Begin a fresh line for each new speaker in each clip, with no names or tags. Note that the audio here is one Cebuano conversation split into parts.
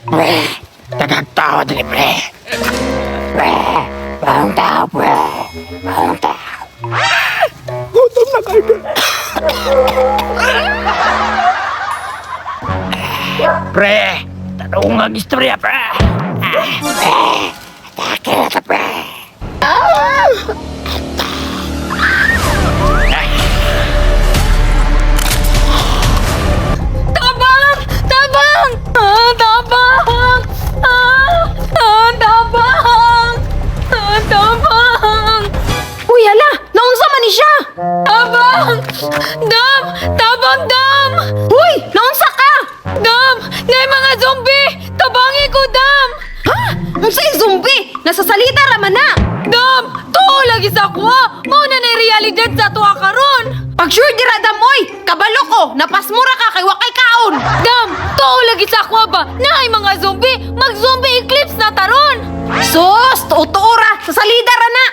Pre, daghang tao diri, pre. Pre, bagong tao, pre. Bagong tao. Gutom na kayo, pre. Pre, tanong ang istorya, pre. Pre, atake na ta, pre.
Tabang! Tabang! Ah, tabang! Ah, ah, tabang! Ah, tabang!
Uy, hala! Naunsa man ni siya?
Tabang! Dam! Tabang, dam!
Uy, naunsa ka?
Dam! Nay mga zombie! Tabangi ko, dam!
Ha? Unsay zombie? Nasa salita ra man na.
Dam! Tuo lagi sa kuha! Mao na nay realidad sa tuwa karon!
Pag sure dira dam oy, kabalo ko, napasmura ka kay wakay kaon.
Dam! Tuo lagi sa kuha ba? Naay mga zombie! Mag-zombie eclipse na taron!
Sus, tuo-tuo ra, sa salida ra na.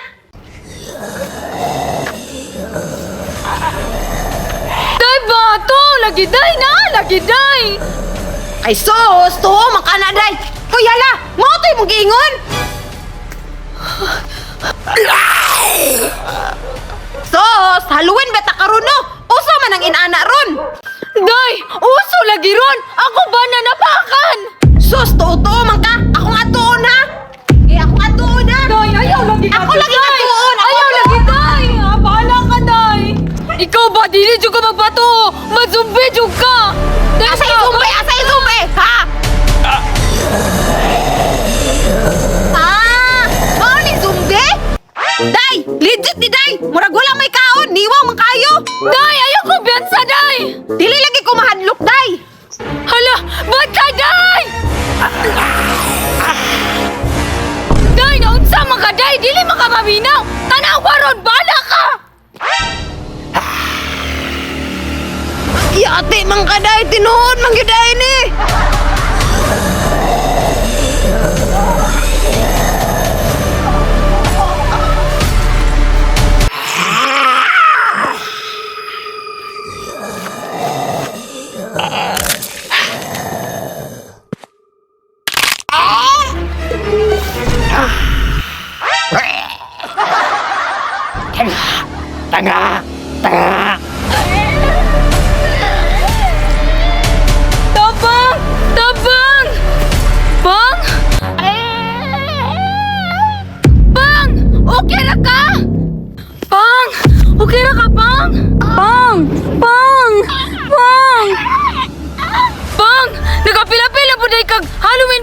Day ba? Tuo lagi day na! Lagi day!
Ay sus, tuo man ka na day. Uy, hala, mao to'y mong giingon. Sus, haluin ba ta karon no? Usa man ang inana ron.
Day! Uso lagi ron! Ako ba na napakan?
Sus, tuo-tuo man ka. Akong atuon ha. Eh, akong atuon ha.
Day, ayaw lagi ka
Ako lagi
Day!
atuon, ako
Ayaw
atuon.
lagi, day! Ah, bahala ka, day! Ikaw ba, dili jud ka magbato! Mazumbi jud ka! Day,
Asa
ka-
isumbe? Asa isumbe? Ha? Ah, mao ni zumbi? Day, legit ni Day. Murag wala may kaon, niwaw man kayo.
Day, ayaw ko biyansa, day!
Dili lagi ko mahadlok, Day.
Hala, ba't ka, day? Day, naunsa man ka, day! Dili man ka maminaw! Tanaw ka ron, bahala ka!
Yate man ka, Day. Tinuod man gyud ay ni.
Tanga, tanga.
Tabang! Tabang! Bang! Bang! Okay ra ka? Bang! Okay ra ka, Bang? Bang! Bang! Bang! Bang! Nagapila-pila po kag Halloween